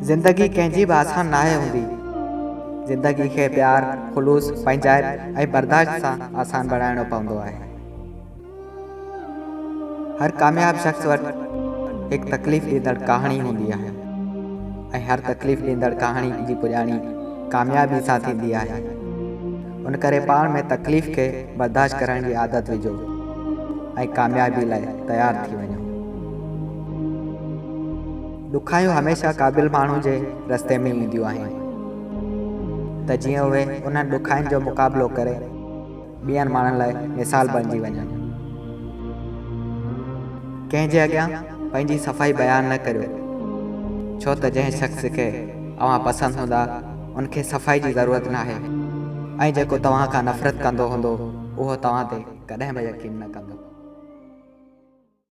زندگي ڪنهن جي به آسان ناهي هوندي. زندگي کي پيار، خلوص، پنهنجائپ ۽ برداشت سان آسان بڻائڻو پوندو آهي. هر ڪامياب شخص وٽ هڪ تڪليف ڏيندڙ ڪهاڻي هوندي آهي ۽ هر تڪليف ڏيندڙ ڪهاڻي جي پڄاڻي ڪاميابي سان ٿيندي آهي. ان ڪري پاڻ ۾ تڪليف کي برداشت ڪرڻ جي عادت وجهو ۽ ڪاميابي لاء تيار ٿي وڃو. ڏکايون هميشه قابل ماڻهو جي رستي ۾ اينديون آهن ته جيئن اهي انهن ڏکاين جو مقابلو ڪري ٻين ماڻهن لاء مثال بڻجي وڃن. ڪنهن جي اڳيان پنهنجي صفائي بيان نه ڪريو، ڇو ته جنهن شخص کي اوهان پسند هوندا، ان کي صفائي جي ضرورت ناهي ۽ جيڪو توهان کان نفرت ڪندو هوندو، اهو توهان تي ڪڏهن به يقين نه ڪندو.